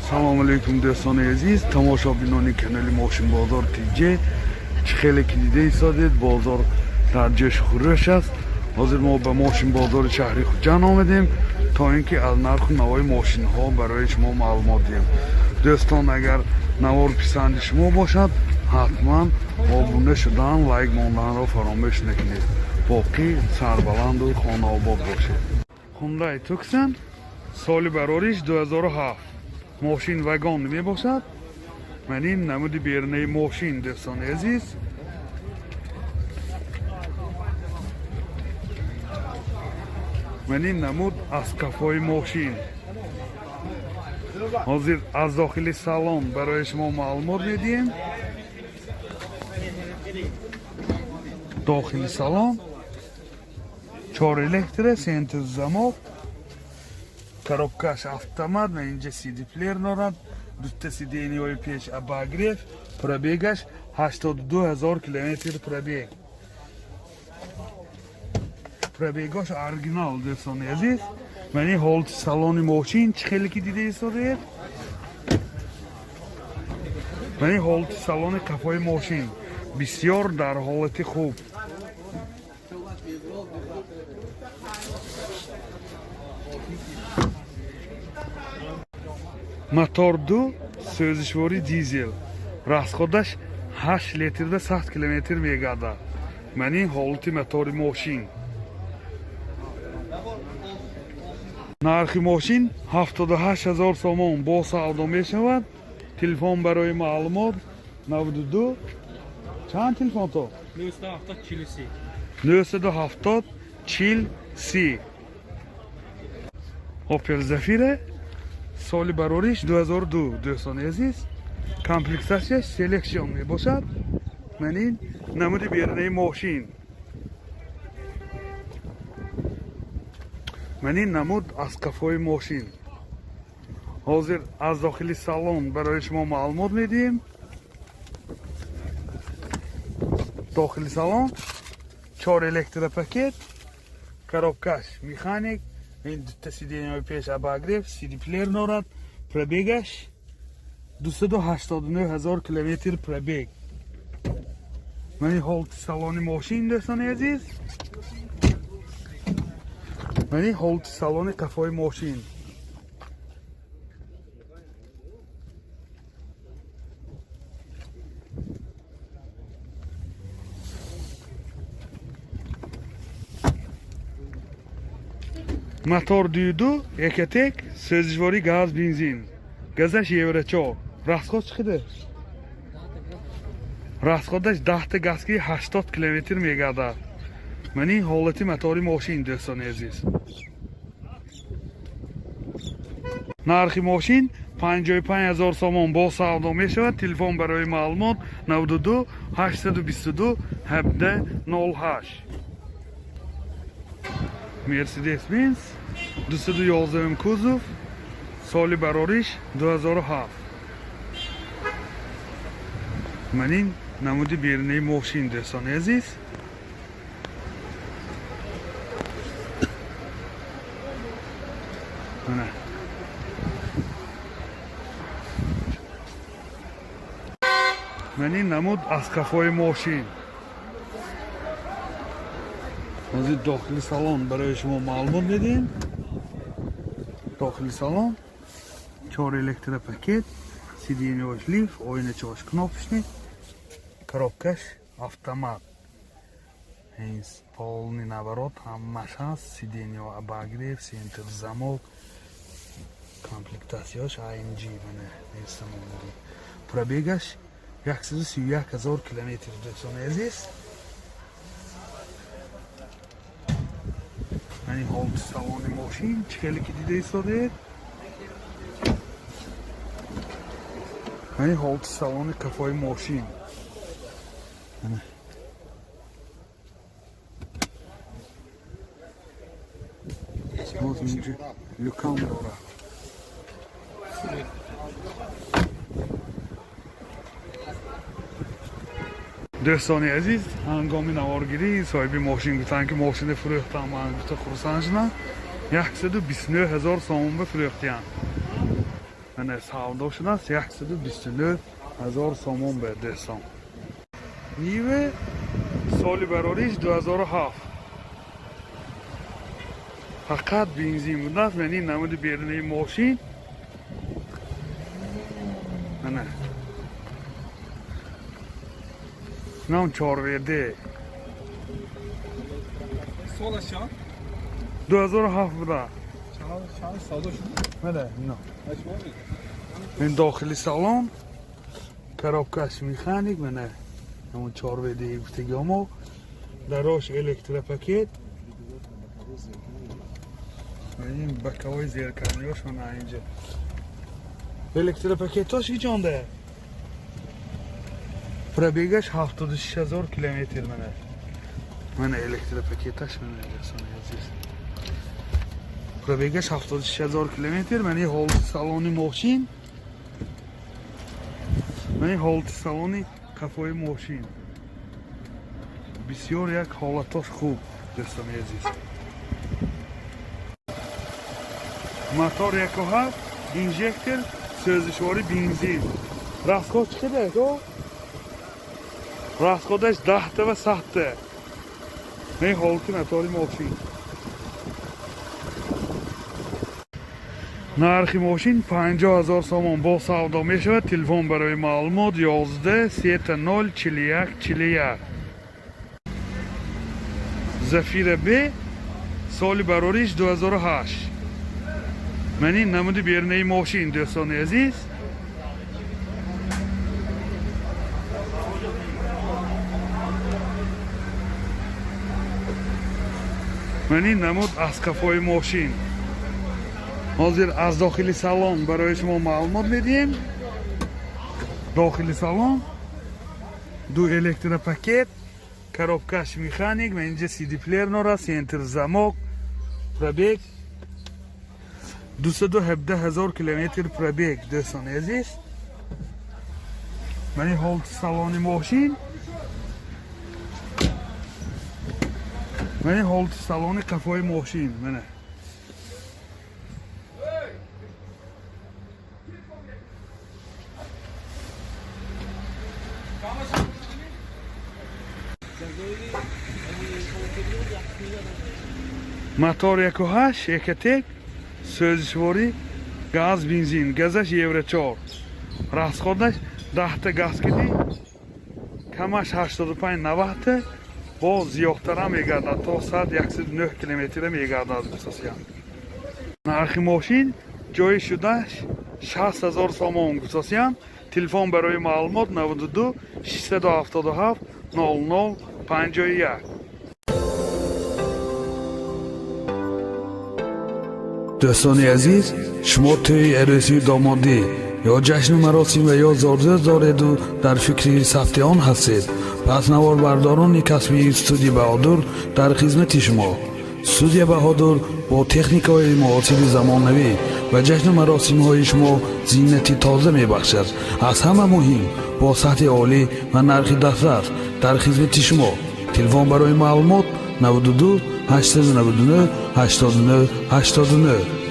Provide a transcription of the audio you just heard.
Салом алейкум, дӯстони азиз, тамошобинони канали Мошинбозор ТЖ. Чӣ хеле ки дида истодед, бозор дар ҷӯшу хурӯш аст. Ҳозир мо ба мошинбозори шаҳри Хуҷанд омадем, то ин ки аз нарху навои мошинҳо барои шумо маълумот диҳем. Дӯстон, агар навор писанди шумо бошад, ҳатман обуна шудан, лайк монданро фаромӯш накунед. Боқӣ сарбаланду хонаобод бошед. Хундай Туксон, соли барориш 2007, мошин вагон мебошад. Ман ин намуди берунаи мошин, дӯстони азиз. Ман ин намуд аз кафои мошин. Ҳозир аз дохили салон барои шумо маълумот медиҳем. Дохили салон чор электро, центр замок, коробкаш автомат ва инҷа CD плеер дорад, дута сиденияҳои пеш обогрев. Пробегаш 82 ҳазор километр пробег. Пробегош оригинал, дӯстони азиз. Ман ин ҳолати салони мошин, чӣ хеле ки дида истодаед. Ман ин ҳолати салони қафои мошин бисёр дар ҳолати хуб. Мотор ду, сӯзишворӣ дизел, расходаш 8 литрда 100 километр мегардад. Ман ин ҳолати мотори мошин. Нархи мошин 78 ҳазор сомон, бо савдо мешавад. Телефон барои маълумот 92. Чанд телефон то? 970 43. 970 40 30. Опел Зафира, соли барориш 2002, дӯстони азиз, комплектатсияш Селекшн мебошад. Ман ин намуди берунаи мошин. Ман ин намуд аз қафои мошин. Ҳозир аз дохили салон барои шумо маълумот медиҳем. Дохили салон чор электропакет, коробкаш механик, ин дута сиденияҳои пеш обогрев, CD плеер дорад. Пробегаш 289 ҳазор километр пробег. Ман ин ҳолати салони мошин, дӯстони азиз. Ман ин ҳолати салони қафои мошин. Мотор дуюду Экотек, сӯзишворӣ газ, бензин, газаш евро 4. Расход чӣ қадар? Расходаш 10-та газки 80 километр мегардад. Ман ин ҳолати мотори мошин, дӯстони азиз. Нархи мошин 55 ҳазор сомон, бо савдо мешавад. Телефон барои маълумот 92 822 17 08. Мерседес Бенз 211 кузов, соли барориш 2007. Ман ин намуди берунаи мошин, дӯстони азиз. Мана ман ин намуд аз қафои мошин. Ҳозир дохили салон барои шумо маълумот медиҳем. Дохили салон чор электропакет, сиденияш лифт, оиначаош кнопочный, коробкаш автомат, полный наворот ҳамаш ҳаст, сиденья обогрев, центр замок, комплектатсияш AMG. Мана пробегаш 131 ҳазор километр, дӯстони азиз. Ман ин ҳолати салони мошин, чӣ хеле ки дида истодаед. Ман ин ҳолати салони қафои мошин. Мана. Боз инҷа люкам дорад. Дӯстони азиз, ҳангоми наворгирӣ соҳиби мошин гуфтанд, ки мошина фурӯхтам. Ман гуфта хурсанд шудам. 129 ҳазор сомон ба фурӯхтиянд. Мана савдо шудааст 129 ҳазор сомон ба дӯстон. Нива, соли барориш 2007, фақат бензин будааст. Мани намуди берунаи мошин. Мана нам чорверде. Солаш чанд? 2007 буда. Чанд савдо шуд? Мана ино. Ин дохили салон, коробкаш механик. Мана ҳамон чорверде гуфтагиҳомо, дарош электропакет, ин боковой зеркалиёш. Мана инҷа электропакетош иҷонда. Пробегаш 76 000 километр. Мана электропакеташ. Мана, дӯстони азиз, пробегаш 76 000 километр. Мани ҳолати салони мошин, мани ҳолати салони қафои мошин, бисёр як ҳолатош хуб, дӯстони азиз. Мотор 1,7, инжектор, сӯзишворӣ бензин. Расход чӣ қадар? Расходаш 10-та ва 100-та. Не, ҳолати мотори мошин. Нархи мошин 50 000 сомон, бо савдо мешавад. Телефон барои маълумот 11 30 41 41. Зафира Б, соли барориш 2008. Ман ин намуди берунаи мошин, дӯстони азиз. Ман ин намуд аз қафои мошин. Ҳозир аз дохили салон барои шумо маълумот медиҳем. Дохили салон, ду электропакет, коробкаш механик ва инҷа сидиплеер нора, центр замок. Пробег 217 000 километр пробег, дӯстони азиз. Мани ҳолати салони мошин, мани ҳолати салони қафои мошин, мана. Мотор 1,8 Ecotec, сӯзишворӣ газ бензин, газаш евро 4. Расходаш 10-та газ кидӣ, камаш 85 90-та, бо зиёдтара мегардад, то 100 109 километра мегардад. Гуфтасиям, нархи мошин ҷои шудаш 60 000 сомон гуфтасиям. Телефон барои маълумот 92 677 00 51. Дӯстони азиз, шумо тӯи арӯсию домодӣ ё ҷашну маросим ва ё зодрӯз дореду дар фикри сабти он ҳастед, пас наворбардорони касбии студия Баҳодур дар хизмати шумо. Студия Баҳодур бо техникаҳои муосири замонавӣ ба ҷашну маросимҳои шумо зинати тоза мебахшад. Аз ҳама муҳим, бо сатҳи олӣ ва нархи дастрас дар хизмати шумо. Телефон барои маълумот 92 899 89 89.